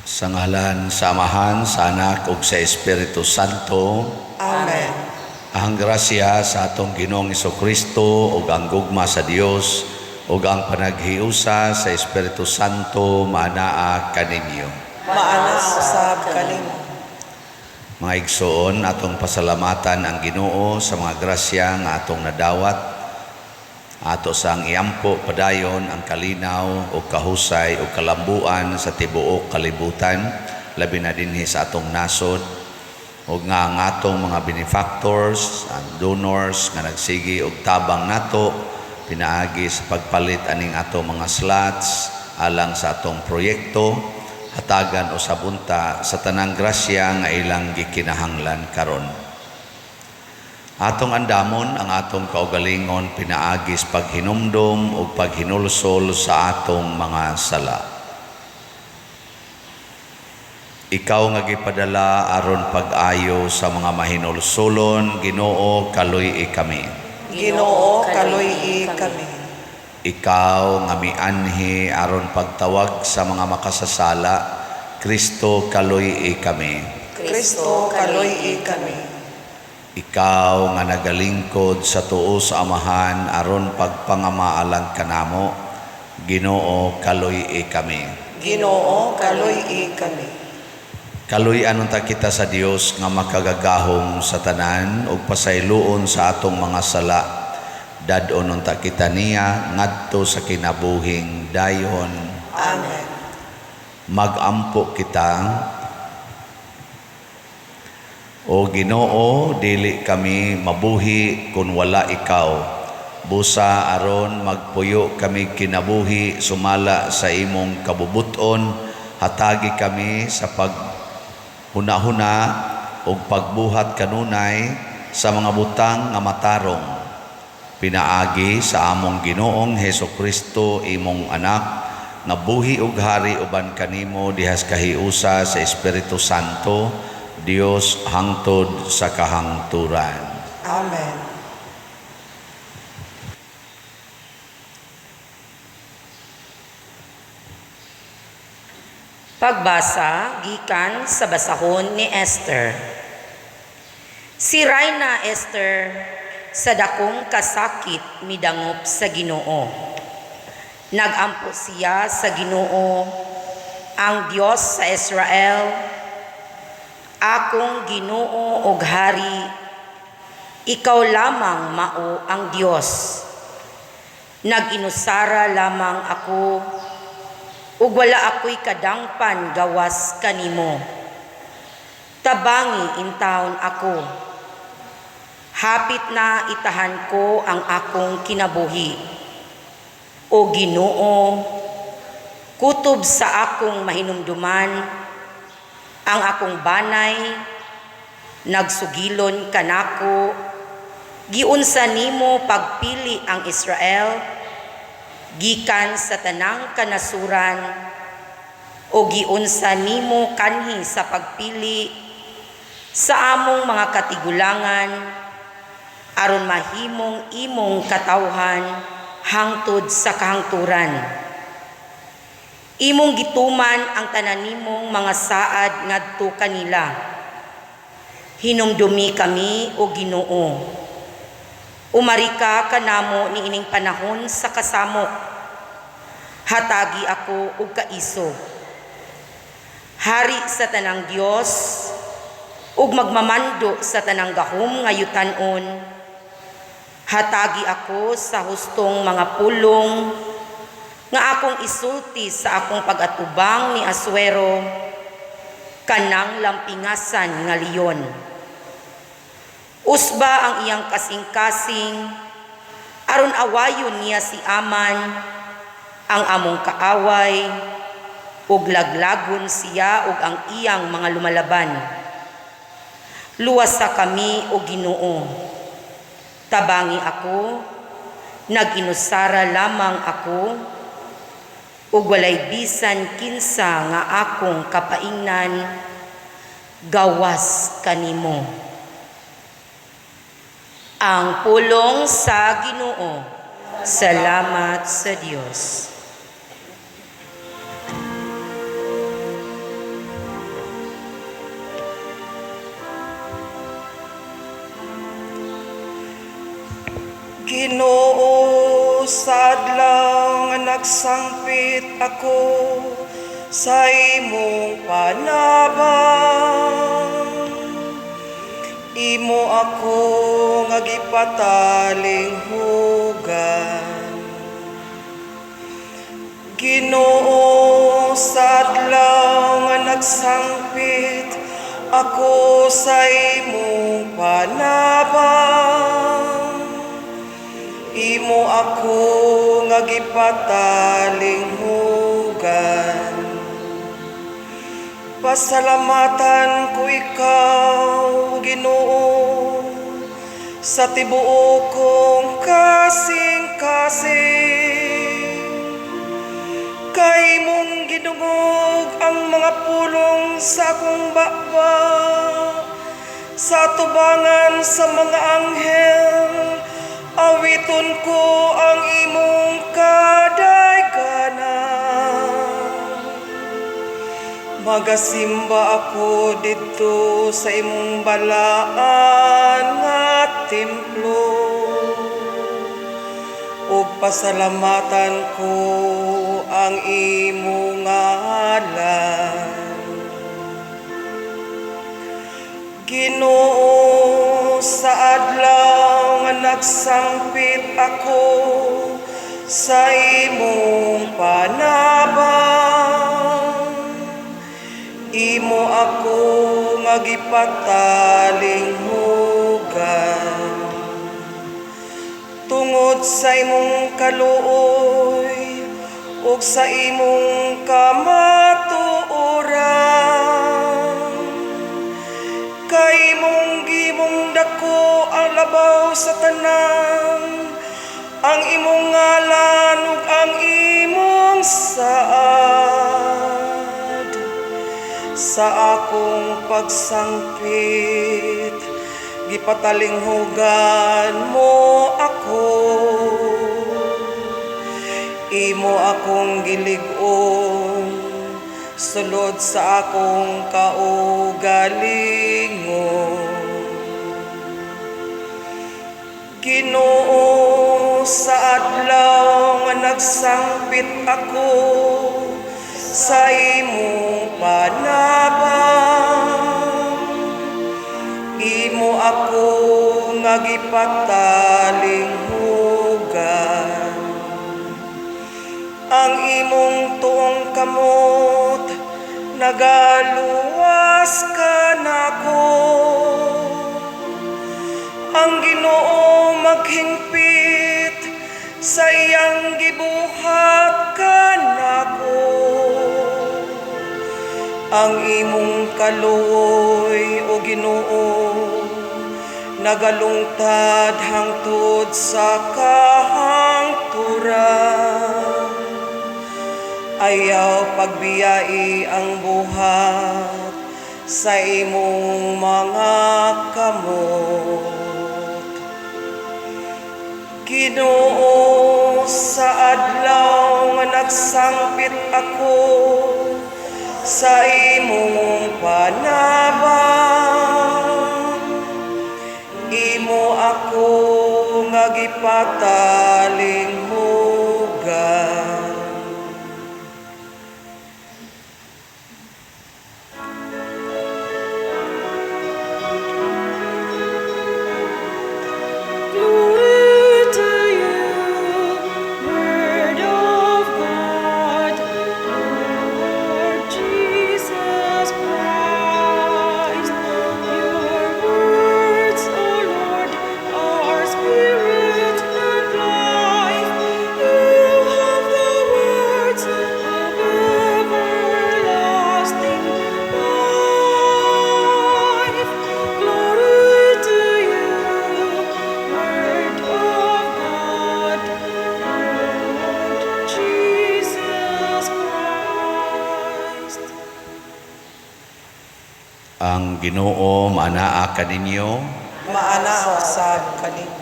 Sa ngalan sa Amahan, sa Anak ug sa Espiritu Santo. Amen. Ang grasya sa atong Ginoong Kristo ug ang gugma sa Dios ug ang panaghiusa sa Espiritu Santo maanaa kaninyo. Maana usab kanimo. Mga igsoon, atong pasalamatan ang Ginoo sa mga grasya nga atong nadawat. Ato sang iampo padayon ang kalinaw o kahusay o kalambuan sa tibuok kalibutan, labi na dinhi sa atong nasod, ug nga ang atong mga benefactors, ang donors nga nagsigi og tabang nato pinaagi sa pagpalit aning atong mga slots alang sa atong proyekto, hatagan usab unta sa tanang grasya nga ilang gikinahanglan karon. Atong andamon ang atong kaugalingon pinaagi sa paghinumdom ug paghinulsol sa atong mga sala. Ikaw nga gipadala aron pag-ayo sa mga mahinulsolon, Ginoo, kaluy-i kami. Ginoo, kaluy-i kami. Ikaw nga mianhi aron pagtawag sa mga makasasala, Kristo, kaluy-i kami. Kristo, kaluy-i kami. Ikaw nga nagalingkod sa tuo sa Amahan aron pagpangamaalang kanamo, Ginoo, kaluy-i kami. Ginoo, kaluy-i kami. Kaluy-an unta kita sa Dios nga makagagahom sa tanan ug pasayloon sa atong mga sala. Dad-on unta kita niya ngadto sa kinabuhing dayon. Amen. Magampo kita. O Ginoo, dili kami mabuhi kung wala ikaw. Busa aron magpuyo kami kinabuhi sumala sa imong kabubuton, hatagi kami sa paghunahuna ug pagbuhat kanunay sa mga butang nga matarong. Pinaagi sa among Ginoong Heso Kristo, imong anak, nga buhi ug hari uban kanimo dihas kahiusa sa Espiritu Santo, Dios hangtod sa kahangturan. Amen. Pagbasa gikan sa basahon ni Esther. Si Rayna Esther sa dakong kasakit midangop sa Ginoo. Nagampo siya sa Ginoo, ang Dios sa Israel, akong Ginoo og hari, ikaw lamang mao ang Dios. Nag-inusara lamang ako ug wala ako'y kadangpan gawas kanimo. Tabangi intawon ako. Hapit na itahan ko ang akong kinabuhi. O Ginoo, kutob sa akong mahinumduman, ang akong banay, nagsugilon kanako, giunsa nimo pagpili ang Israel, gikan sa tanang kanasuran, o giunsa nimo kanhi sa pagpili sa among mga katigulangan, aron mahimong imong katawhan hangtod sa kahangturan. Imong gituman ang tanan nimong mga saad ngadto kanila. Hinumdumi kami, o Ginoo. Umari ka kanamo niining panahon sa kasamok. Hatagi ako og kaisog. Hari sa tanang Dios ug magmamando sa tanang gahom nga yutan-on. Hatagi ako sa hustong mga pulong nga akong isulti sa akong pag-atubang ni Asuero kanang lampingasan nga leon. Usba ang iyang kasing-kasing aron awayon niya si Aman ang among kaaway ug laglagon siya ug ang iyang mga lumalaban. Luwasa kami, o Ginoo. Tabangi ako, nag-inusara lamang ako, ug walay bisan kinsa nga akong kapaingnan, gawas kanimo. Ang pulong sa Ginoo. Salamat sa Dios. Ginoo, sa adlaw nga nagsangpit ako sa imong panabang, imo ako nga gipatalinghugan. Ginoo, sa adlaw nga nagsangpit ako sa imong panabang, imo ako nga gipatalinghugan. Pasalamatan ko ikaw, Ginoo, sa tibuok kong kasing-kasing. Kay imong gidungog ang mga pulong sa akong baba, sa tubangan sa mga anghel, awiton ko ang imong kadayganan. Magasimba ako didto sa imong balaan nga templo, ug pasalamatan ko ang imong ngalan. Ginoo, sa adlaw nga nagsangpit ako sa imong panabang, imo ako nga gipatalinghugan. Tungod sa imong kaluoy ug sa imong kamatuoran, kay imong gimong dako ang labaw sa tanan, ang imong ngalan ug ang imong saad. Sa akong pagsangpit, gipatalinghugan mo ako. Imo akong gilig-on sulod sa akong kaugalingon. Ginoo, sa adlaw nga nagsangpit ako sa imong panabang, imo ako nga gipatalinghugan. Ang imong tuong kamot nagaluwas kanako. Ang Ginoo maghingpit sa iyang gibuhat kanako. Ang imong kaluoy, o Ginoo, nagalungtad hangtod sa kahangturan. Ayaw pagbiyai ang buhat sa imong mga kamot. Ginoo, sa adlaw nga nagsangpit ako sa imong panabang, imo ako nga gipatalinghugan. Glory to you, Word of God, Lord Jesus Christ. Your words, O Lord, are spirit and life. You have the words of everlasting life. Glory to you, Word of God, Lord Jesus Christ. Ang Ginoo maanaa kaninyo. Maanaa usab kaninyo.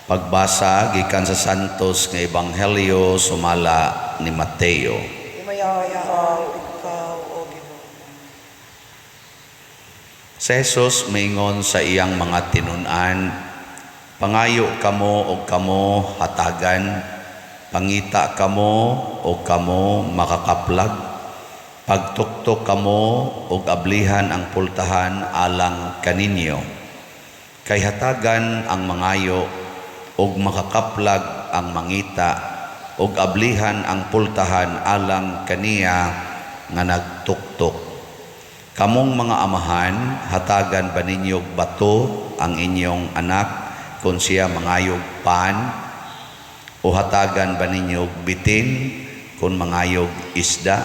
Pagbasa gikan sa Santos nga Ebanghelyo sumala ni Mateo. Himayaw ikaw, O Ginoo. Si Jesus maingon sa iyang mga tinun-an, Pangayo kamo og kamo hatagan, pangita kamo og kamo makakaplag, pagtuktok kamo og ablihan ang pultahan alang kaninyo. Kay hatagan ang mangayo og makakaplag ang mangita og ablihan ang pultahan alang kaniya nga nagtuktok. Kamong mga amahan, hatagan ba ninyo og bato ang inyong anak kung siya mangayog pan? O hatagan ba ninyo og bitin kung mangayog isda?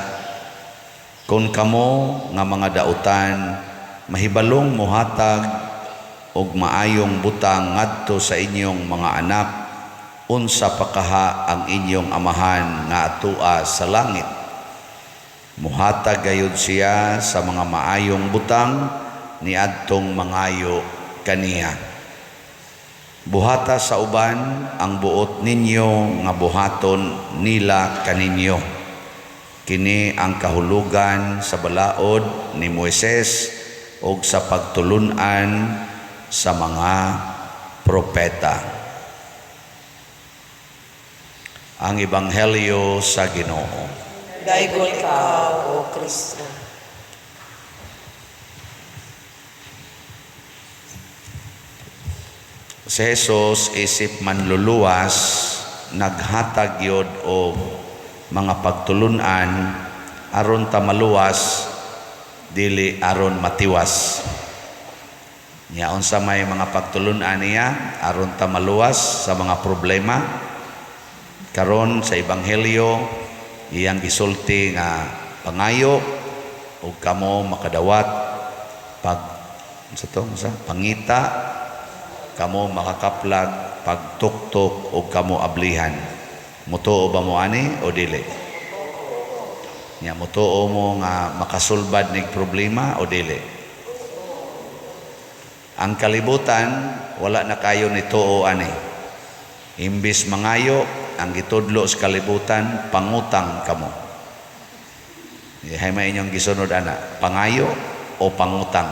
Kung kamo nga mga dautan mahibalong mohatag og maayong butang ngadto sa inyong mga anak, unsa pa kaha ang inyong amahan nga atua sa langit? Muhatag gayud siya sa mga maayong butang niadtong mangayo kaniya. Buhata sa uban ang buot ninyo nga buhaton nila kaninyo. Kini ang kahulugan sa balaod ni Moises ug sa pagtulun-an sa mga propeta. Ang Ebanghelyo sa Ginoo. Daygon ikaw, O Kristo. Si Jesus isip manluluwas, naghatag yod og mga pagtulun-an aron ta maluwas, dili aron matiwas. Nya unsa may mga pagtulun-an niya aron ta maluwas sa mga problema? Karon sa Ebanghelyo iyang gisulti nga pangayo og kamo makadawat, pag unsa to, unsa pangita kamo makakaplag, pagtuktok og kamo ablihan. Mutuo ba mo ani o dili? Nya mutuo mo nga makasulbad nig problema o dili? Ang kalibutan wala na kayo ni tuo ani. Imbis mangayo, ang gitudlo sa kalibutan, pangutang kamo. Hay may inyong gisunod ana, pangayo o pangutang.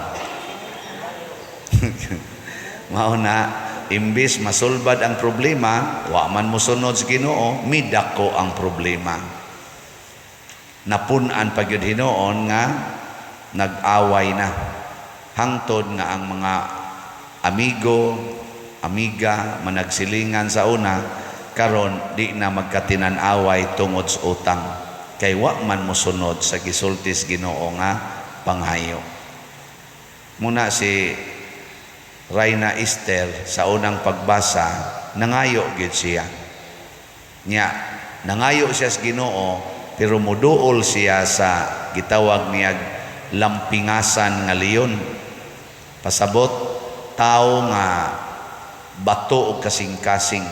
Mao na imbis masulbad ang problema, wa man mosunod sa Ginoo, midako ang problema. Napun-an pa gyud hinuon nga nag-away na. Hangtod nga ang mga amigo, amiga managsilingan sa una, karon di na magkatinan-away tungod sa utang. Kay wa man mosunod sa gisultis Ginoo nga pangayo. Muna si Reyna Esther sa unang pagbasa, nangayo gyud siya. Nya nangayo siya sa Ginoo, pero moduol siya sa gitawag niya lampingasan nga leon. Pasabot tao nga bato og kasing-kasing.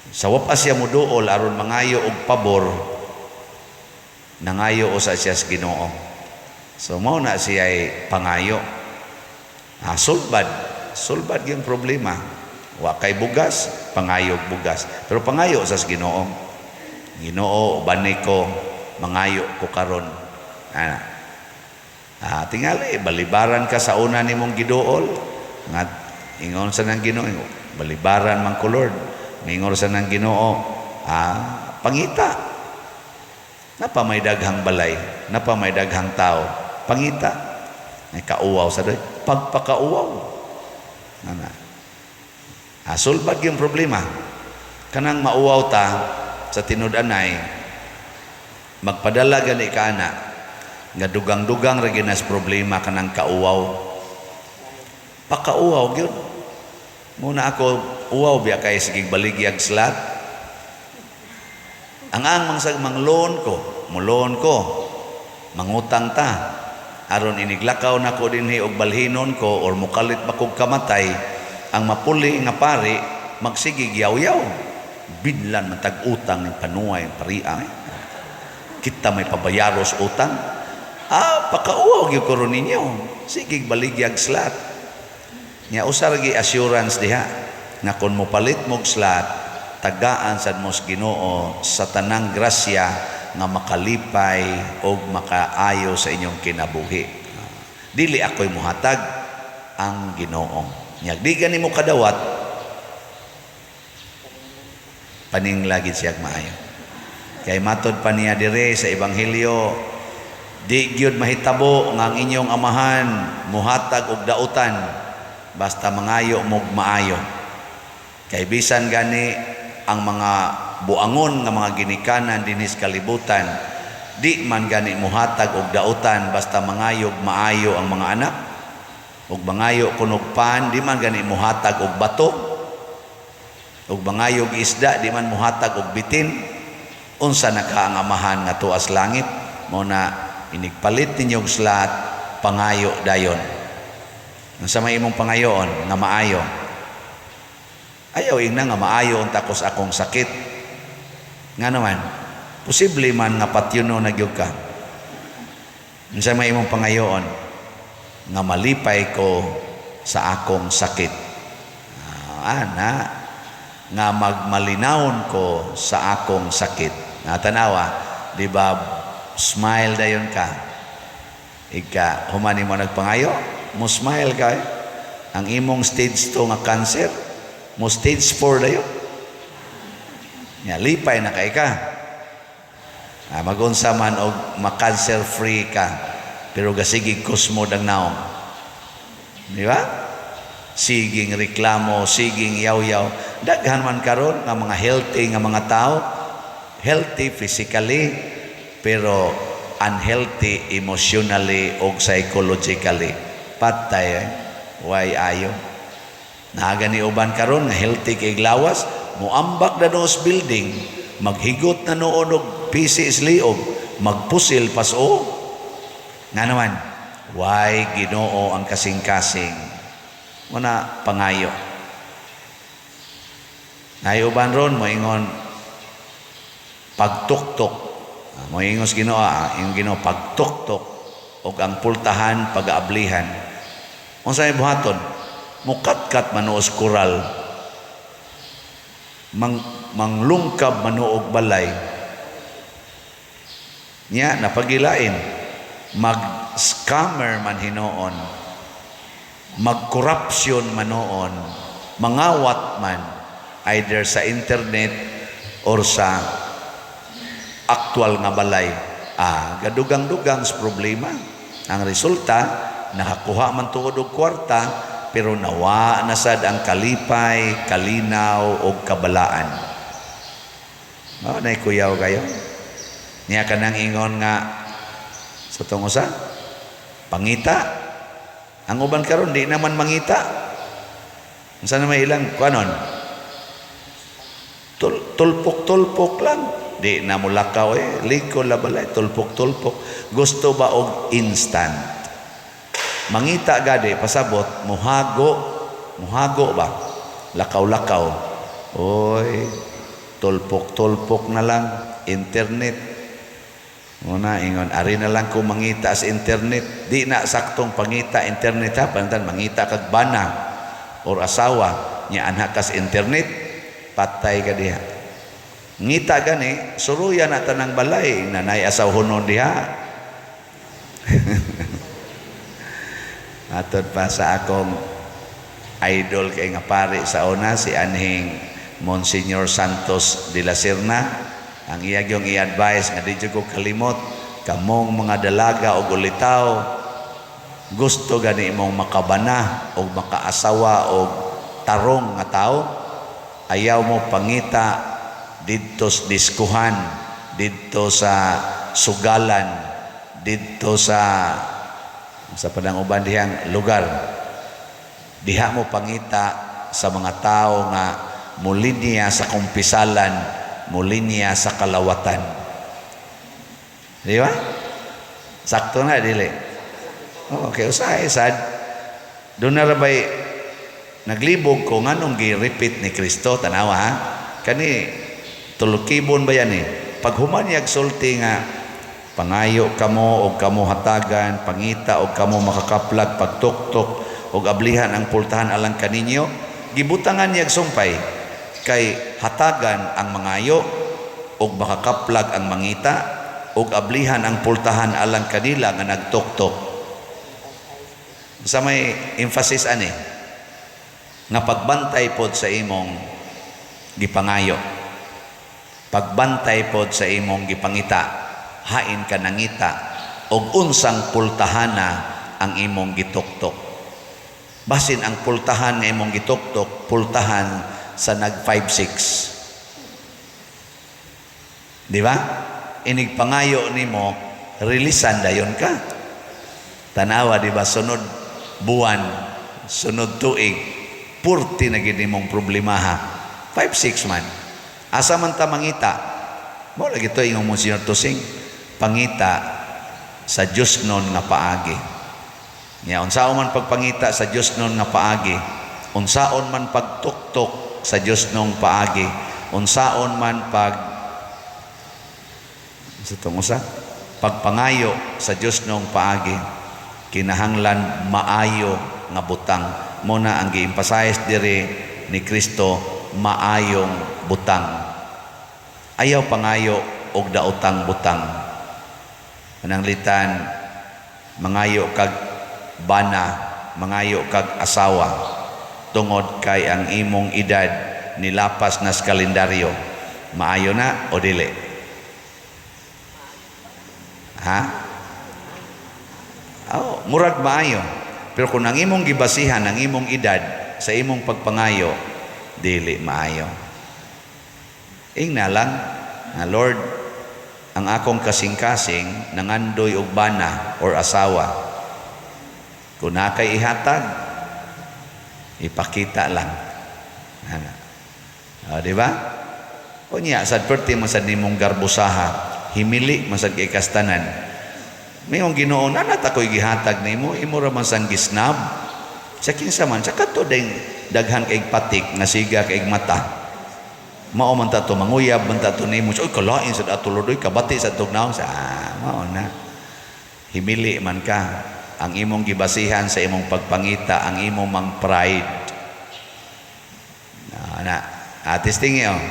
Sa wa pa siya moduol aron mangayo og pabor, nangayo usa siya sa Ginoo. So mao na siya ay pangayo. Sulbad, sulbad yung problema. Wa kay bugas, pangayo og bugas. Pero pangayo sa Ginoo. Ginoo, ubani ko, mangayo ko karon. Ana. Tingali balibaran ka sa una nimong giduol. Nga ingon sa nang Ginoo, balibaran man ko Lord. Mingon sa nang Ginoo, pangita. Napa may daghang balay, napa may daghang tao, pangita. Ay kauwaw sa doy, pagpakauwaw. Ana. Sulbad yung problema. Kanang mauwaw ta sa tinud-anay, magpadala gani ka ana nga dugang-dugang ra gyud nas problema kanang kauwaw. Pakauwaw gyud. Muna ako uwaw biya kay sige baligyag slat. Ang ang mangsag mangloan ko, muloon ko, mangutang ta. Aron iniglakaw nako dinhi og balhinon ko or mukalit ba kog kamatay, ang mapuli nga pari magsigig yaw-yaw. Binlan man tag-utang ni panuay paria. Kita may pabayaros utang. Pakauwaw gyud ko ron ninyo. Sige baligyag slat. Nya usa ra gyud assurance diha nga kon mopalit mog slat, tagaan sad mo sa Ginoo sa tanang grasya nga makalipay og makaayo sa inyong kinabuhi. Dili ako'y muhatag, ang Ginoo. Nya di gani mo kadawat, paningla gid siya maayo. Kay matod pa niya dire sa Ebanghelyo, di gyud mahitabo nga ang inyong amahan muhatag og dautan basta mangayo mog maayo. Kay bisan gani ang mga buangon nga mga ginikanan dinhi sa kalibutan, di man gani muhatag og dautan basta mangayog maayo ang mga anak. Ug mangayo kunog pan, di man gani muhatag og bato. Ug mangayog isda, di man muhatag og bitin. Unsa na ka ang amahan nga tuas langit? Mao na inigpalit ninyo og slot, pangayo dayon. Unsa may imong pangayoon nga maayo? Ayaw ingna nga maayo unta ko sa akong sakit. Nga naman, posible man nga patyuno na gyud ka. Unsa may imong pangayoon? Nga malipay ko sa akong sakit. Ana, nga magmalinawon ko sa akong sakit. Natanawa, di ba, smile dayon ka. Ika, humani mo nagpangayo, mo smile ka. Ang imong stage 2 nga cancer, mo stage 4 dayon. Nya, lipay na kay ka. Magunsa man og ma-cancer free ka, pero gasigi kusmod ang naong. Di ba? Siging reklamo, siging yaw-yaw. Daghan man karon nga mga healthy nga mga tao, healthy physically, pero unhealthy emotionally o psychologically. Patay eh. Why ayo? Naga ni uban karon nga healthy kay lawas, muambak na noos building, maghigot na noon og PC liog, magpusil paso. Nga naman, why Ginoo ang kasing-kasing? Muna pangayo. Naay uban ron moingon pagtuktok. Moingon sa Ginoo, ingon Ginoo pagtuktok og ang pultahan pag-aablihan. Unsa may buhaton? Mukatkat manuos koral. Manglungkab manuog balay. Nya napagilain. Mag-scammer man hinuon. Mag-corruption man noon, mangawat man, either sa internet or sa aktual nga balay. Gadugang-dugang sa problema. Ang resulta, nakakuha man tuod og kwarta, pero nawa na sad ang kalipay, kalinaw og kabalaan. Mao nay kuyaw kayo. Niya kanang ingon nga sa tong usa, pangita. Ang uban karon di naman mangita. Unsa na may ilang kuanon? Tulpok-tulpok lang. Di na mulakaw eh. Liko la balay, tulpok-tulpok. Gusto ba og instant? Mangita gadi pasabot, muhago, muhago ba? Lakaw-lakaw. Oy, tulpok-tulpok na lang, internet. Muna ingon, ari na lang ko mangita sa internet. Di na saktong pangita internet ha, pantan mangita kag bana or asawa nya anak kas internet, patay ka diha. Ngita gani, suruya na tanang balay, nanay asaw hunon diha. Atod pa sa akong idol kay nga pare sa una, si anhing Monsignor Santos de la Serna. Ang iya gyung i-advise nga di jud ko kalimot, kamong mga dalaga og ulitaw, gusto gani imong makabana og makaasawa og tarong nga tawo, ayaw mo pangita didto sa diskuhan, didto sa sugalan, didto sa padang uban dihang lugar. Diha mo pangita sa mga tao nga mulinya sa kumpisalan, mulinya sa kalawatan. Di ba? Sakto na, dili. Oh, okay, usahay, sad. Doon na rabay, naglibog ko nganong gi-repeat ni Kristo, tanawa ha? Kani, tulukibon ba yan eh? Pag humanyag sulti nga, pangayo kamo og kamo hatagan, pangita og kamo makakaplag, pagtuktok og ablihan ang pultahan alang kaninyo, gibutangan niyag sumpay kay hatagan ang mangayo og makakaplag ang mangita og ablihan ang pultahan alang kanila nga nagtuktok. Sa may emphasis ani? Nga pagbantay pod sa imong gipangayo, pagbantay pod sa imong gipangita, hain ka nangita, og unsang pultahana ang imong gituktok. Basin ang pultahan nga imong gituktok, pultahan sa nag 5-6. Di ba? Inig pangayo nimo, rilisan dayon ka. Tanawa, di ba, sunod buwan, sunod tuig, purti na gid nimong problemaha. 5-6 man. Asa man ta mangita? Mo lagi to ingong Monsignor Tusing, pangita sa Dios nun nga paagi. Nya unsaon man pagpangita sa Dios nun nga paagi, unsaon man pagtuktok sa Dios nung paagi, unsaon man pag sa tong usa pagpangayo sa Dios nung paagi, kinahanglan maayo nga butang. Mo na ang gi-emphasize diri ni Kristo, maayong butang. Ayaw pangayo og daotang butang. Pananglitan mangayo kag bana, mangayo kag asawa, tungod kay ang imong edad nilapas na sa kalendaryo, maayo na o dili? Ha? Oh, murag maayo. Pero kung ang imong gibasihan ang imong edad sa imong pagpangayo, dili maayo. Ingna lang nga, "Lord, ang akong kasing-kasing nangandoy og bana or asawa. Kung naa kay ihatag, ipakita lang." Ana. O, di ba? Unya, sad perti man sad nimong garbosaha, himili man sad kay kastanan. Mayong Ginoo, naa ta ko'y gihatag nimo, imo ra man sang gisnab. Sa kinsa man, sa kadto ding daghan kay patik nga siga kay mata. Mao man ta to, manguyab man ta to nimo. Oy, kalain sad ato, Lord, oy, kabati sa tugnaw sa mao na. Himili man ka, ang imong gibasihan sa imong pagpangita ang imong mang pride. Na, na atis tingi oh.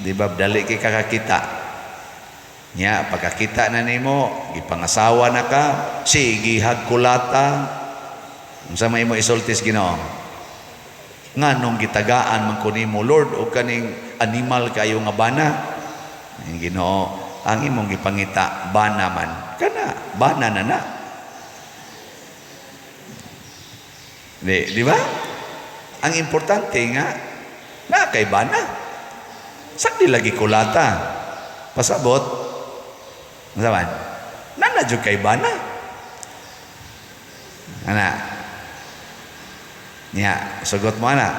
Di ba dali kay kakakita? Nya pagkakita na nimo, gipangasawa na ka, sige hagkulata. Unsa may imo isultis Ginoo? Nganong gitagaan man ko nimo, Lord, og kaning animal kayo nga bana? Ang Ginoo, ang imong gipangita bana man. Kana bana na na. Di ba? Ang importante nga na kay bana. Sa di lagi kulata. Pasabot. Unsa man? Nana jud kay bana. Ana. Nya, sugot mo ana.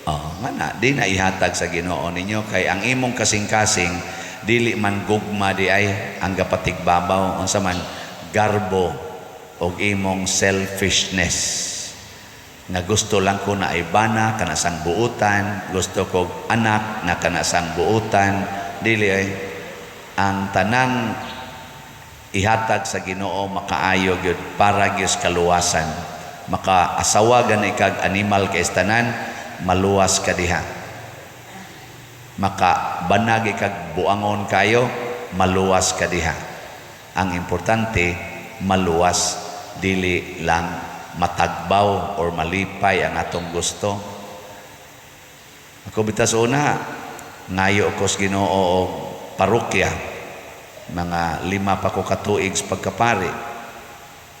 Oh, nga na, di na ihatag sa Ginoo ninyo kay ang imong kasing-kasing dili man gugma di ay ang gapatigbabaw, unsa man, garbo og imong selfishness. Nga gusto lang ko na ay bana kana sang buutan, gusto ko anak na kana sang buutan, dili ay ang tanang ihatag sa Ginoo makaayo gyud para gyud kaluwasan. Makaasawa gani kag animal kay tanan, maluwas ka diha. Maka banag ikag buangon kayo, maluwas ka diha. Ang importante maluwas, dili lang matagbaw or malipay ang atong gusto. Ako bitas una ngayo ko sa Ginoo og parokya. Mga 5 pa ko katuig sa pagkapari.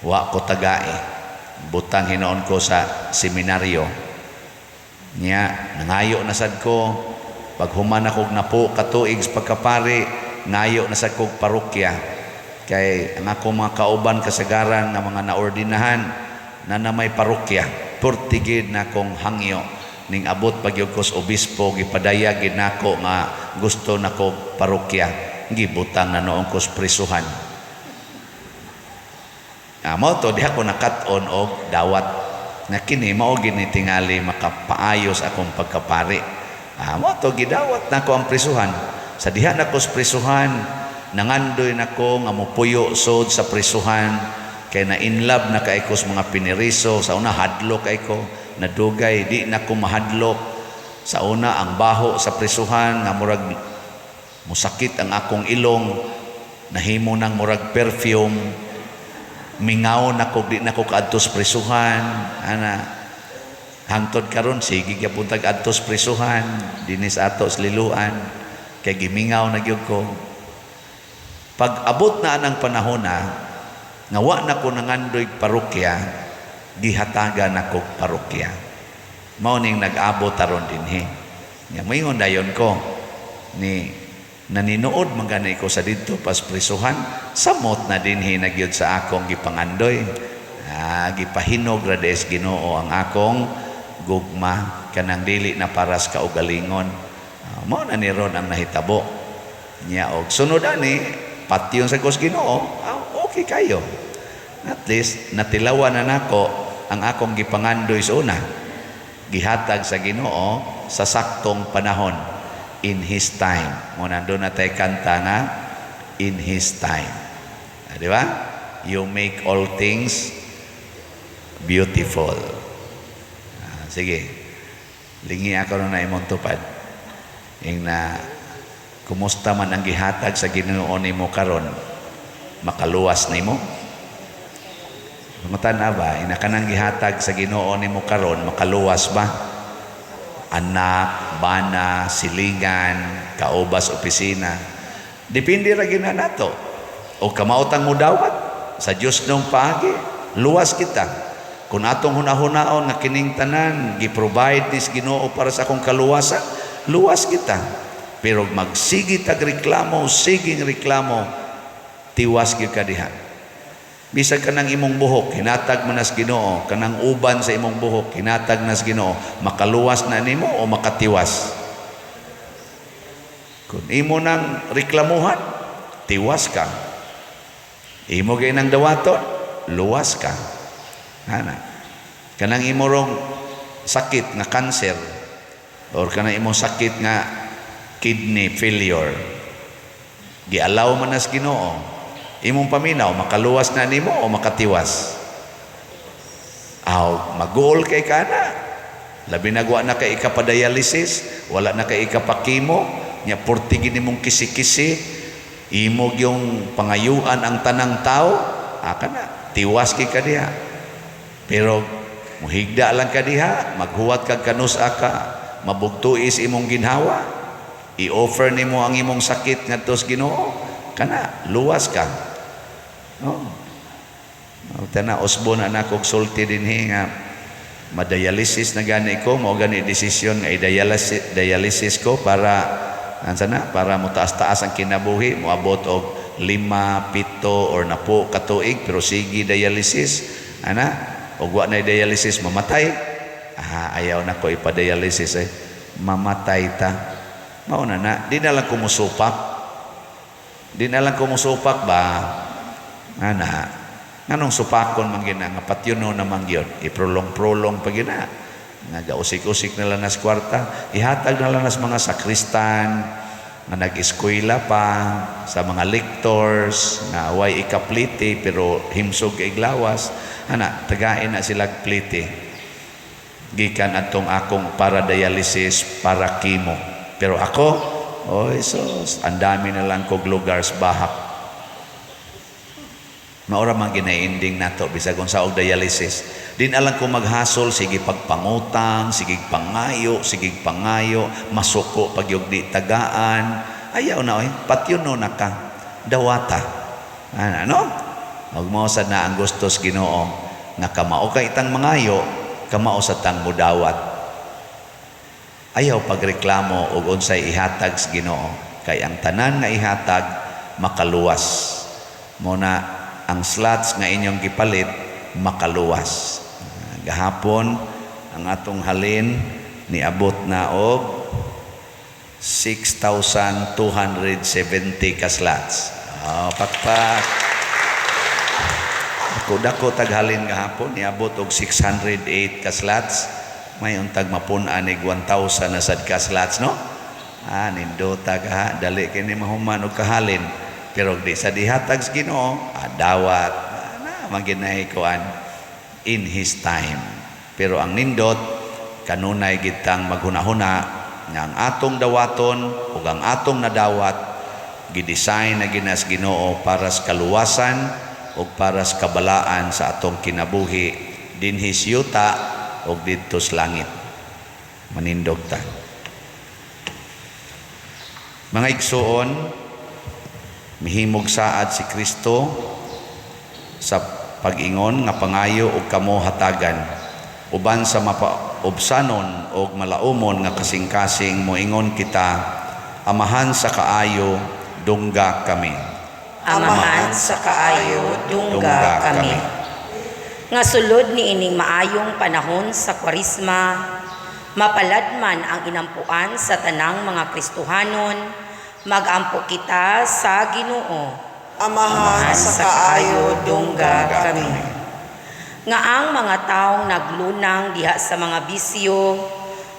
Wa ko tagae. Butang hinoon ko sa seminaryo. Nya nangayo na sad ko paghuman akog napo katuig sa pagkapari, ngayo na sad kog parokya. Kay ang akong mga kauban kasagaran nga mga naordinahan na na may parokya, purtigid na akong hangyo ning abot pag ko sa obispo, gipadayag gid nako nga gusto nako parokya, gibutang na noon ko sa prisuhan. Mao to diha ko nakat-on og dawat na kini mao gini tingali makapaayos akong pagkapari. Mao to gidawat nako ang prisuhan. Sa diha nako sa prisuhan, nangandoy nako nga mopuyo sod sa prisuhan kay na in love na kay ko sa mga piniriso. Sa una hadlok kay ko, nadugay di nako mahadlok. Sa una ang baho sa prisuhan nga murag musakit ang akong ilong, nahimo nang murag perfume. Mingaw nako, di nako kaadto sa prisuhan ana. Hangtod karon sige gyapon tag adtos prisuhan dinhi sa ato sa Liloan kay gimingaw na gyud ko. Pag abot na anang panahon na nga wa na ko nangandoy parokya, gihatagan ako parokya. Mao ning nag-abot aron dinhi. Nya moingon dayon ko ni naninood man gani ko sa didto pas prisuhan, samot na dinhi na gyud sa akong gipangandoy. Gipahinog ra des Ginoo ang akong gugma kanang dili na paras kaugalingon. Mao na ni ron ang nahitabo. Nya og sunod ani patyon sa kos Ginoo, okay kayo. At least natilawan na nako ang akong gipangandoy sa una. Gihatag sa Ginoo sa saktong panahon, in His time. Mo nandun na tay kanta nga "In His Time". Di ba? You make all things beautiful. Sige. Lingi ako na imong tupad. Ing na kumusta man ang gihatag sa Ginoo nimo karon, makaluwas nimo? Pangutan-a ba, ina kanang gihatag sa Ginoo nimo karon, makaluwas ba? Anak, bana, silingan, kaubas opisina. Depende ra gyud na nato. O kamaotang mudawat sa Dios nung paagi, luwas kita. Kung atong hunahunaon nga kining tanan gi-provide nis Ginoo para sa akong kaluwasan, luwas kita. Pero magsige tag reklamo, siging reklamo, tiwas gyud ka diha. Bisag kanang imong buhok, hinatag man nas Ginoo, kanang uban sa imong buhok, hinatag nas Ginoo, makaluwas na nimo o makatiwas? Kung imo nang reklamuhan, tiwas ka. Imo gay nang dawaton, luwas ka. Ana. Kanang imo rong sakit nga cancer or kanang imong sakit nga kidney failure, gialaw man nas Ginoo. Imong paminaw, makaluwas na nimo o makatiwas? Aw, maguol kay kana. Labi na wa na kay ikapadialysis, wala na kay ikapakimo, nya purti gini mong kisi-kisi, imo yung pangayuan ang tanang tao, kana, tiwas kay ka diha. Pero muhigda lang ka diha, maghuwat kag kanus-a ka, mabugtuis imong ginhawa, i-offer nimo ang imong sakit ngadto sa Ginoo, kana luwas ka. No. Tana usbo na nako og sulti dinhi nga madialysis na gani ko, mao gani desisyon nga i-dialysis dialysis ko para ansa na, para motaas-taas ang kinabuhi, moabot og 5, 7 or 10 ka tuig, pero sige dialysis ana, og wa na dialysis mamatay. Ayaw na ko ipa-dialysis eh. Mamatay ta. Mao na na, di na lang ko musupak. Di na lang ko musupak ba? Ana, nganong supakon man gina nga patyuno naman gyud, iprolong-prolong pa gina. Nagausik-usik na lang nas kwarta, ihatag na lang nas mga sakristan nga nag-eskwela pa, sa mga lectors nga way ikaplite pero himsog kay glawas, ana tagain na sila plite. Gikan atong akong para dialysis, para chemo. Pero ako, oy sus, ang dami na lang kog lugar sa bahak. Maura man ginainding nato bisag unsa og dialysis. Din alang ko maghasol, sige pagpangutang, sige pangayo, sige pangayo, masuko pag yung di tagaan. Ayaw na oy, patyuno na ka. Dawata. Ano? Huwag mo sad na ang gustos Ginoo nga kamao kay itang mangayo, kamao sa tang mudawat. Ayaw pagreklamo og unsay ihatag sa Ginoo, kay ang tanan nga ihatag makaluwas. Mo na ang slots nga inyong gipalit makaluwas. Gahapon ang atong halin niabot na og 6,270 ka slots. Oh, pakpak. Ako dako taghalin gahapon niabot og 608 ka slots. May untag mapun-an ig 1,000 na sad ka slots, no? Nindota ka ha, dali kini mahuman og kahalin. Pero di sa dihatag sa Ginoo, dawat na maginay kuan in His time. Pero ang nindot kanunay gitang maghunahuna nga ang atong dawaton ug ang atong nadawat gidesign na ginas Ginoo para sa kaluwasan ug para sa kabalaan sa atong kinabuhi dinhi sa yuta. ug didto sa langit. Manindog ta. Mga igsuon, mihimog saad si Kristo sa pag-ingon nga pangayo og kamo hatagan, uban sa mapaubsanon og malaumon nga kasing-kasing, moingon kita: Amahan sa kaayo, dungga kami. Amahan sa kaayo, dungga kami. Nga sulod ni ining maayong panahon sa Kwarisma, mapaladman ang inampuan sa tanang mga Kristohanon, magampo kita sa Ginoo. Amahan sa kaayo, dungga kami. Nga ang mga taong naglunang diha sa mga bisyo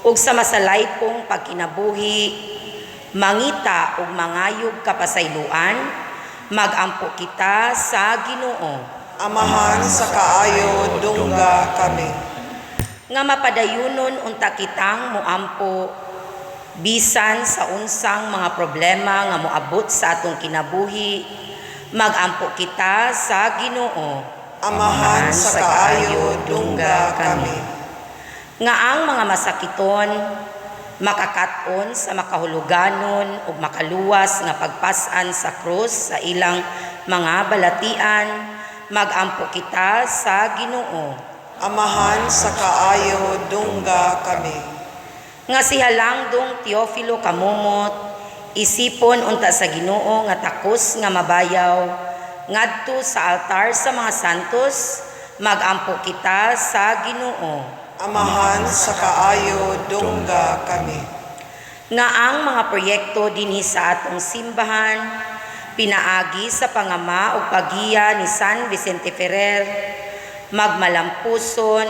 ug sa masalaypong pagkinabuhi, mangita ug mangayog kapasayloan, magampo kita sa Ginoo. Amahan sa kaayo, dungga kami. Nga mapadayunon unta kitang moampo bisan sa unsang mga problema nga moabot sa atong kinabuhi, magampo kita sa Ginoo. Amahan sa kaayo, dungga kami. Nga ang mga masakiton makakat-on sa makahuluganon ug makaluwas nga pagpas-an sa krus sa ilang mga balatian, magampo kita sa Ginoo. Amahan sa kaayo, dungga kami. Nga si Halangdong Teofilo Camomot isipon unta sa Ginoo nga takos nga mabayaw ngadto sa altar sa mga santos, magampo kita sa Ginoo. Amahan sa kaayo, dungga kami. Nga ang mga proyekto dinhi sa atong simbahan pinaagi sa pangama ug paggiya ni San Vicente Ferrer magmalampuson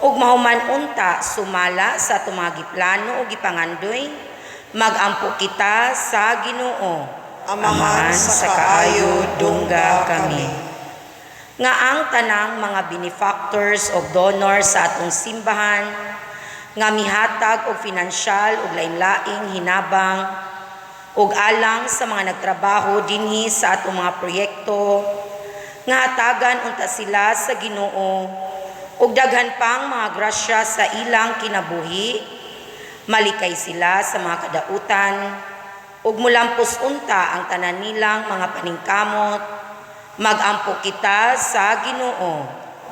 ug mahuman unta sumala sa atong mga giplano ug gipangandoy, magampo kita sa Ginoo. Amahan sa kaayo, dungga kami. Nga ang tanang mga benefactors o donors sa atong simbahan nga mihatag og finansyal ug lain-laing hinabang ug alang sa mga nagtrabaho dinhi sa atong mga proyekto, nga hatagan unta sila sa Ginoo ug daghan pang mga grasya sa ilang kinabuhi, malikay sila sa mga kadautan ug mulampos unta ang tanan nilang mga paningkamot, magampo kita sa Ginoo.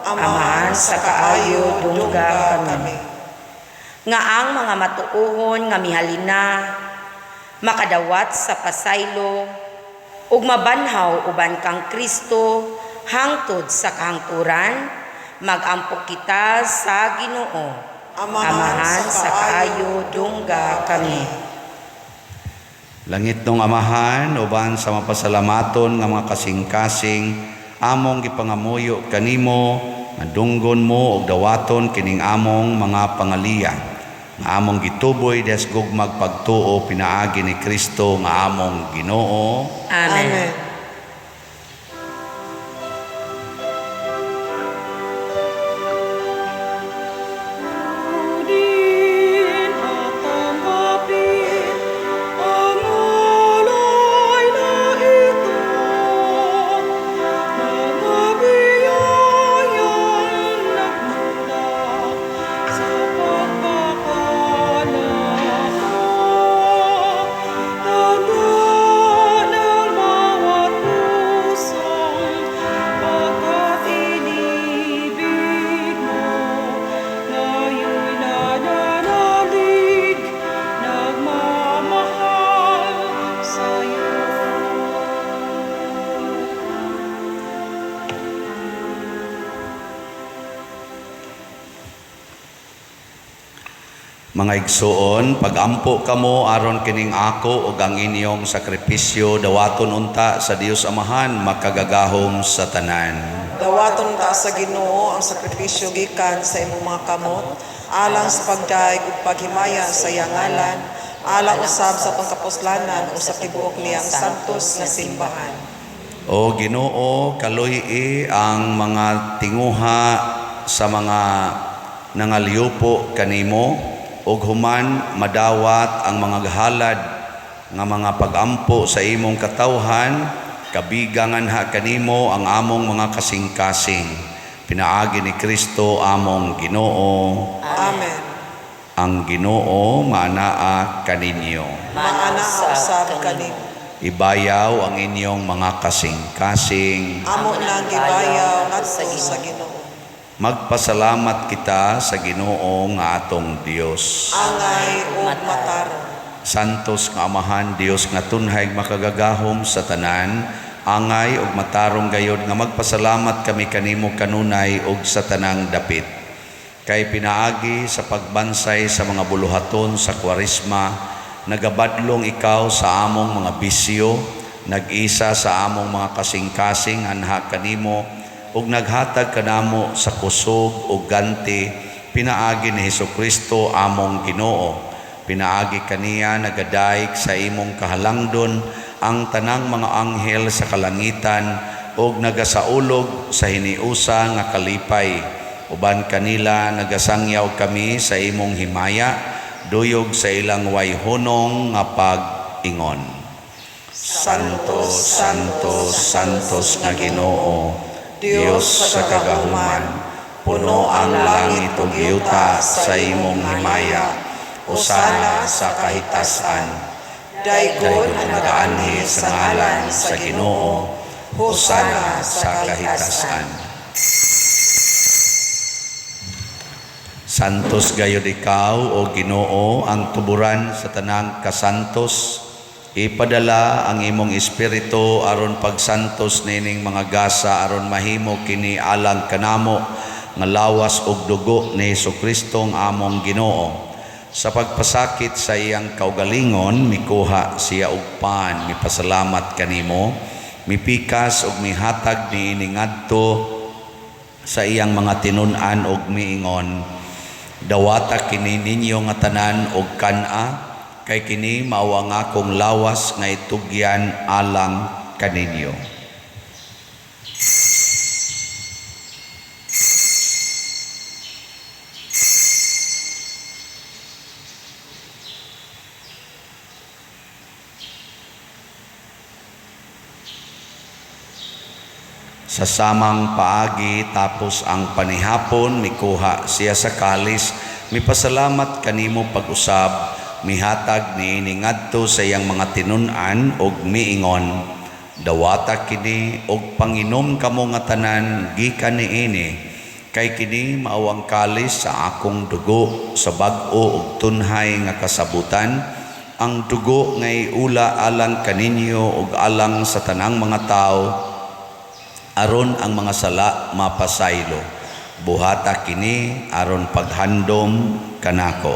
Amahan sa kaayo, dungga kami. Nga ang mga matuohon nga mihalina makadawat sa pasaylo ug mabanhaw uban kang Kristo hangtod sa kahangturan, magampo kita sa Ginoo. Amahan sa kaayo, dungga kami. Langitnong Amahan, uban sa mapasalamaton nga mga kasing-kasing, among gipangamuyo kanimo nga dunggon mo og dawaton kining among mga pangaliya nga among gituboy des gugmag pagtuo pinaagi ni Kristo nga among Ginoo. Amen. Amen. Kunin at tanggapin ang alay na ito, mga biyayang nagmula sa pagpapala mo. Tanda ng bawat pusong pagkat inibig mo, ngayon'y nananalig, nagmamahal sa'yo. Mga igsuon, pagampo kamo aron kining ako ug ang inyong sakripisyo dawaton unta sa Dios Amahan makagagahom sa tanan. Dawaton ta sa Ginoo ang sakripisyo gikan sa imong mga kamot, alang sa pagdayeg ug paghimaya sa iyang ngalan, alang usab sa atong kapuslanan ug sa tibuok niyang santos nga simbahan. O Ginoo, kaluy-i ang mga tinguha sa mga nangalyupo kanimo ug human madawat ang mga halad nga mga pagampo sa imong katawhan, kabigangan ha kanimo ang among mga kasing-kasing. Pinaagi ni Kristo among Ginoo. Amen. Ang Ginoo maanaa kaninyo. Maanaa usab kanimo. Ibayaw ang inyong mga kasing-kasing. Amo nang gibayaw ngadto sa Ginoo. Magpasalamat kita sa Ginoo nga atong Dios. Angay ug matarong. Santos nga Amahan, Dios nga tunhay makagagahom sa tanan, angay ug matarong gayod nga magpasalamat kami kanimo kanunay ug sa tanang dapit. Kay pinaagi sa pagbansay sa mga buluhaton sa Kwaresma, nagabadlong ikaw sa among mga bisyo, nag-isa sa among mga kasing-kasing anha kanimo, ug naghatag kanamo sa kusog ug ganti, pinaagi ni Hesukristo among Ginoo. Pinaagi kaniya nagadayeg sa imong kahalangdon ang tanang mga anghel sa kalangitan ug nagasaulog sa hiniusa nga kalipay. Uban kanila nagasangyaw kami sa imong himaya, duyog sa ilang wayhunong nga pag-ingon. Santo, Santo, Santos nga Ginoo, Dios sa kagahuman, puno ang langit ug yuta sa imong himaya. Hosana sa kahitasan. Daygon Daygon ang ang nagaanhi sa ngalan sa Ginoo. Hosana sa kahitasan. Santos gayod ikaw o Ginoo ang tuburan sa tanang kasantos. Ipadala ang imong espiritu aron pagsantos nining mga gasa aron mahimo kini alang kanamo nga lawas ug dugo ni Hesukristo ang among Ginoo. Sa pagpasakit sa iyang kaugalingon, mikuha siya og pan, mipasalamat kanimo, mipikas ug mihatag niini ngadto sa iyang mga tinun-an ug miingon, dawata kini ninyo nga tanan og kan-a, kay kini mao ang akong lawas nga itugyan alang kaninyo. Sa samang paagi tapos ang panihapon, mikuha siya sa kalis, mipasalamat kanimo pag-usab, mihatag niini ngadto sa iyang mga tinun-an ug miingon, dawata kini og panginom kamo nga tanan gikan niini, kay kini mao ang kalis sa akong dugo sa bag-o ug tunhay nga kasabutan, ang dugo nga iula alang kaninyo ug alang sa tanang mga tawo aron ang mga sala mapasaylo. Buhata kini aron paghandom kanako.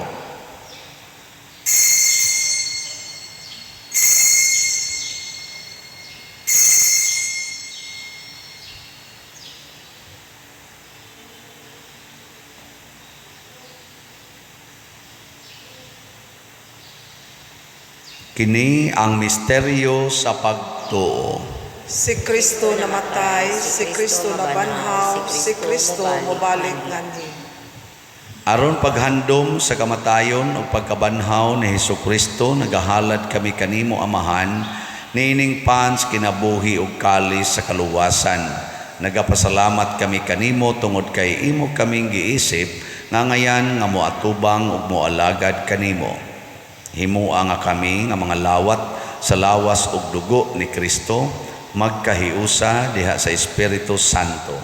Kini ang misteryo sa pagtuo. Si Kristo namatay, si Kristo nabanhaw, si Kristo mobalik nganhi. Aron paghandom sa kamatayon ug pagkabanhaw ni Hesukristo, nagahalad kami kanimo Amahan niining pans kinabuhi ug kalis sa kaluwasan. Nagapasalamat kami kanimo tungod kay imo kaming giisip nga ngayan nga moatubang ug moalagad kanimo. Himoa nga kami nga mga lawat sa lawas ug dugo ni Kristo magkahiusa diha sa Espiritu Santo.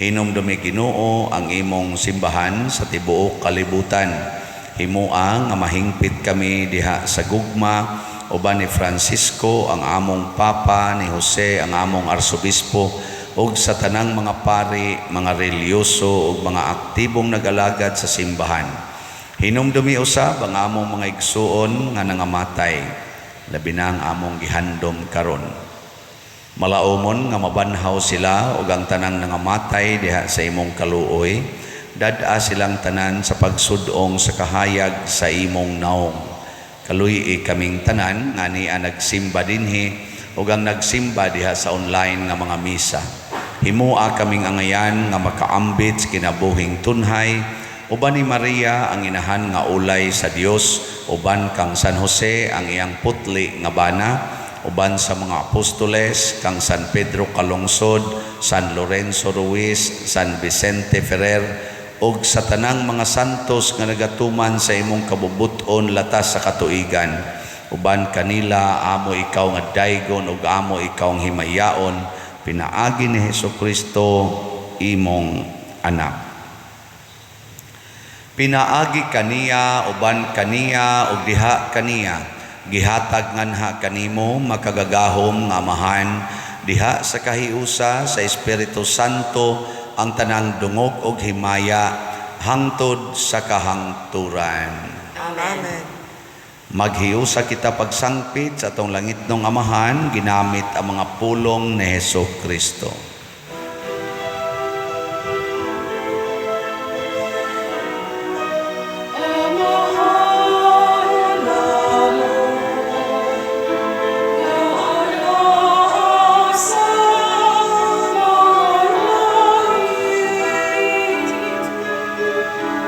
Hinumdumi Ginoo ang imong simbahan sa tibuok kalibutan. Himoa nga mahingpit kami diha sa gugma uban ni Francisco ang among Papa, ni Jose ang among Arsobispo, ug sa tanang mga pari, mga relihiyoso ug mga aktibong nag-alagad sa simbahan. Hinumdumi usab ang among mga igsuon nga nangamatay, labi na ang among gihandom karon. Malaumon nga mabanhaw sila ug ang tanang nangamatay diha sa imong kaluoy, dad-a silang tanan sa pagsud-ong sa kahayag sa imong naong. Kaluy-i kaming tanan nga nia nagsimba dinhi ug ang nagsimba diha sa online nga mga misa. Himoa kaming angayan nga makaambit sa kinabuhing tunhay uban ni Maria ang inahan nga ulay sa Dios, uban kang San Jose ang iyang putli nga bana, Uban sa mga apostoles kang San Pedro Calungsod, San Lorenzo Ruiz, San Vicente Ferrer ug sa tanang mga santos nga nagatuman sa imong kabubut-on latas sa katuigan. Uban kanila amo ikaw nga daygon ug amo ikaw ang himayaon pinaagi ni Hesukristo imong anak. Pinaagi kaniya, uban kaniya ug diha kaniya, gihatag nganha kanimo makagagahom nga Amahan diha sa kahiusa sa Espiritu Santo ang tanang dungog ug himaya hangtod sa kahangturan. Amen. Amen. Maghiusa kita pagsangpit sa atong langitnong Amahan ginamit ang mga pulong ni Hesus Kristo. Amahan namo, nga anaa sa mga langit,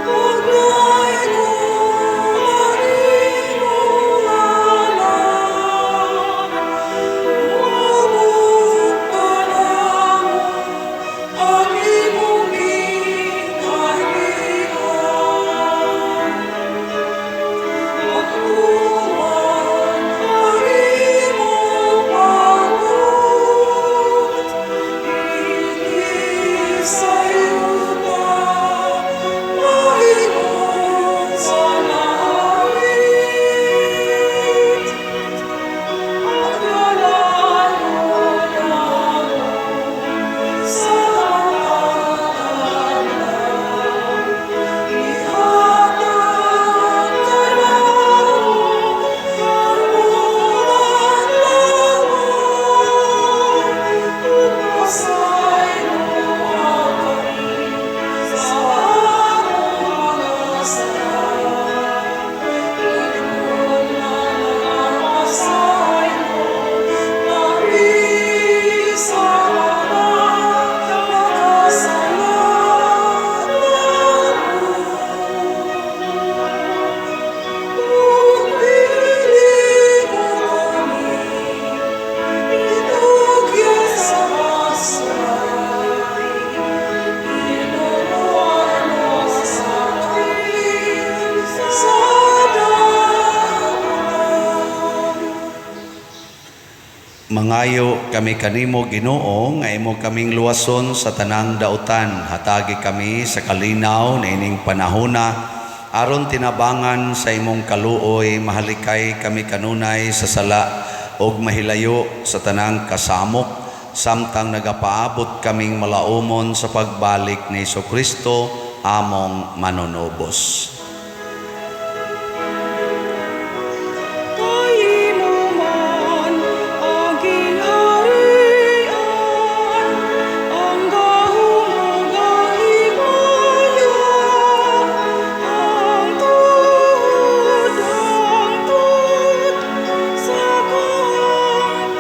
Pagdaygon ang imong ngalan, Moabot kanamo ang imong gingharian. Pagtuman ang imong pagbuot, dinhi sa yuta, mahimong sa langit. Pagdalayon namo sa adlaw, Ihatag kanamo karong adlaw, Ug pasayloa kami sa among mga sala, Ingon nga nagapasaylo kami sa mga nakasala kanamo. Ug dili mo kami itugyan sa pagsuway, Hinuroa kami sa dautan. Mangayo kami kanimo, Ginoo, nga imo kaming luwason sa tanang dautan. Hatagi kami sa kalinaw niining panahona aron tinabangan sa imong kaluoy mahalikay kami kanunay sa sala ug mahilayo sa tanang kasamok samtang nagapaabot kaming malaumon sa pagbalik ni Kristo among manunubos. Kay imo man ang gingharian, ang gahom ug ang himaya, hangtod, hangtod sa kahangturan.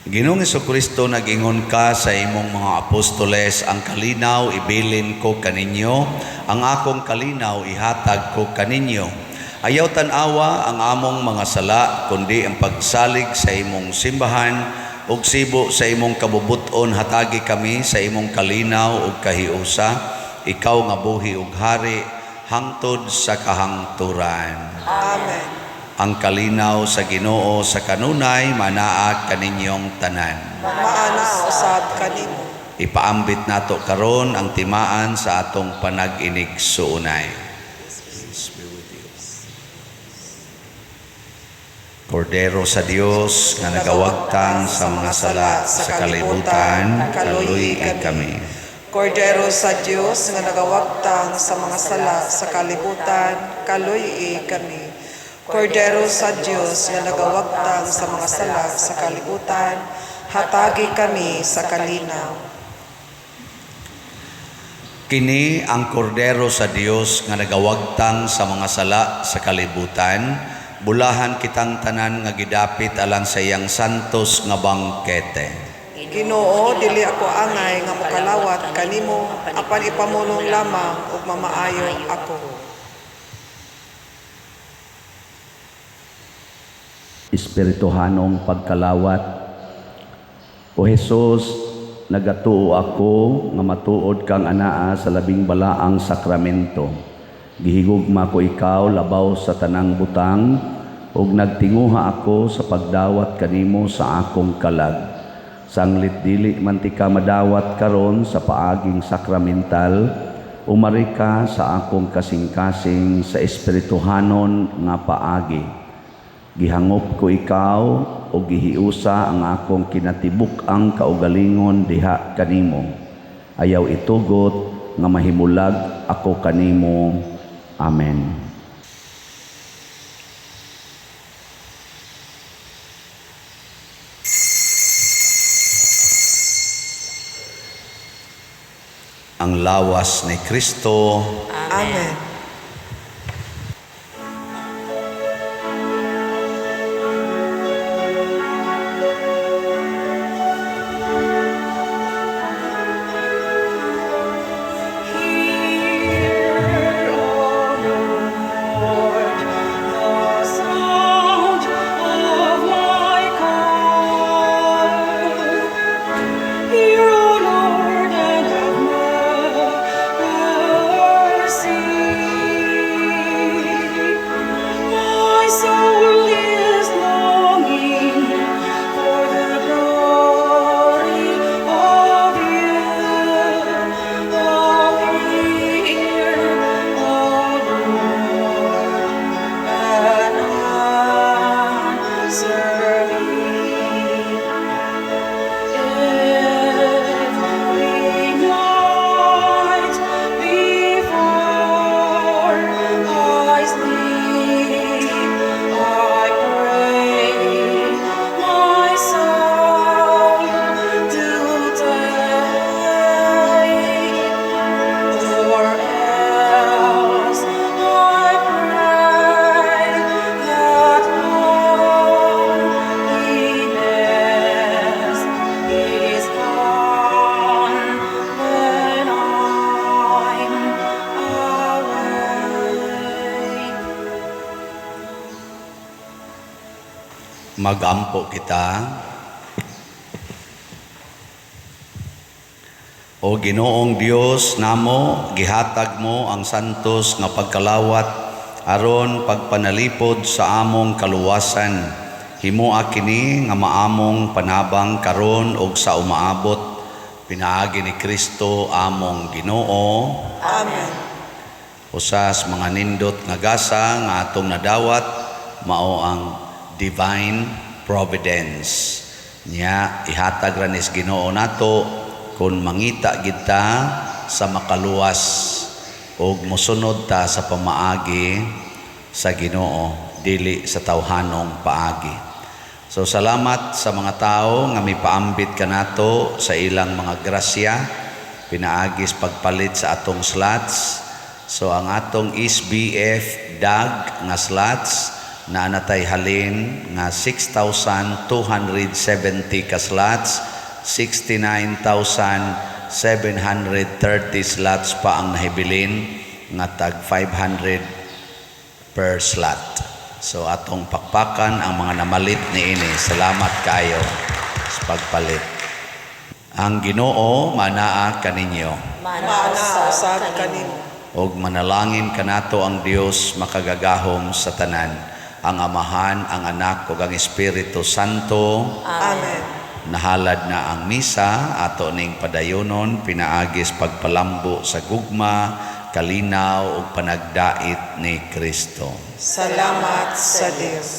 Ginoong Kristo, nag-ingon ka sa imong mga apostoles, "Ang kalinaw ibilin ko kaninyo, ang akong kalinaw ihatag ko kaninyo." Ayaw tan-awa ang among mga sala, kundi ang pagsalig sa imong simbahan, ug sibo sa imong kabubuton hatagi kami sa imong kalinaw ug kahiusa, ikaw nga buhi ug hari hangtod sa kahangturan. Amen. Ang kalinaw sa Ginoo sa kanunay manaa kaninyong tanan. Maana usab kanimo. Ipaambit nato karon ang timaan sa atong panag-inig-suunay. Peace be with you. Kordero sa Dios nga nagawagtang sa mga sala sa kalibutan, kaluy kami. Kordero sa Dios nga nagawagtang sa mga sala sa kalibutan, kaluy kami. Kordero sa Dios nga nagawagtang sa mga sala sa kalibutan, hatagi kami sa kalinaw. Kini ang kordero sa Dios nga nagawagtang sa mga sala sa kalibutan, bulahan kitang tanan nga gidapit alang sa iyang santos nga bangkete. Ginoo, dili ako angay nga mokalawat kanimo, apan ipamulong lamang ug mamaayo ako. Espirituhanong pagkalawat. O Hesus, nagatuo ako nga matuod kang anaa sa Labing Balaang Sakramento. Gihigugma ko ikaw labaw sa tanang butang ug nagtinguha ako sa pagdawat kanimo sa akong kalag. Sanglit dili man tika madawat karon sa paaging sakramental, umari ka sa akong kasing-kasing sa espirituhanon nga paagi. Gihangop ko ikaw o gihiusa ang akong kinatibuk-ang kaugalingon diha kanimo. Ayaw itugot nga mahimulag ako kanimo. Amen. Ang lawas ni Kristo. Amen. Hear, O Lord, the sound of my call. Hear, O Lord, and have mercy. My soul is longing for the glory of you. Oh, hear, O Lord, and answer me. Every night before I sleep, I pray my soul to take, or else I pray that loneliness is gone when I'm awake. Magampo kita. O Ginoong Dios namo, gihatag mo ang santos nga pagkalawat aron pagpanalipod sa among kaluwasan. Himoa kini nga maamong panabang karon ug sa umaabot, pinaagi ni Kristo among Ginoo. Amen. Usas mga nindot nga gasa nga atong nadawat mao ang divine providence. Nya ihatag ra nis Ginoo nato kun mangita gid ta sa makaluwas ug mosunod ta sa pamaagi sa Ginoo, dili sa tawhanong paagi. So salamat sa mga tawo nga mipaambit kanato sa ilang mga grasya pinaagis pagpalit sa atong slots. So ang atong SBF DAG nga slots naa natay halin nga 6,270 ka slots, 69,730 slots pa ang nahibilin nga tag 500 per slot. So atong pakpakan ang mga namalit niini. Salamat kayo sa pagpalit. Ang Ginoo manaa kaninyo. Maanaa usab kanimo. Og manalangin kanato ang Dios makagagahom sa tanan, ang Amahan, ang Anak ug ang Espiritu Santo. Amen. Nahalad na ang misa ato ning padayonon pinaagis pagpalambo sa gugma, kalinaw ug panagdait ni Kristo. Salamat sa Dios.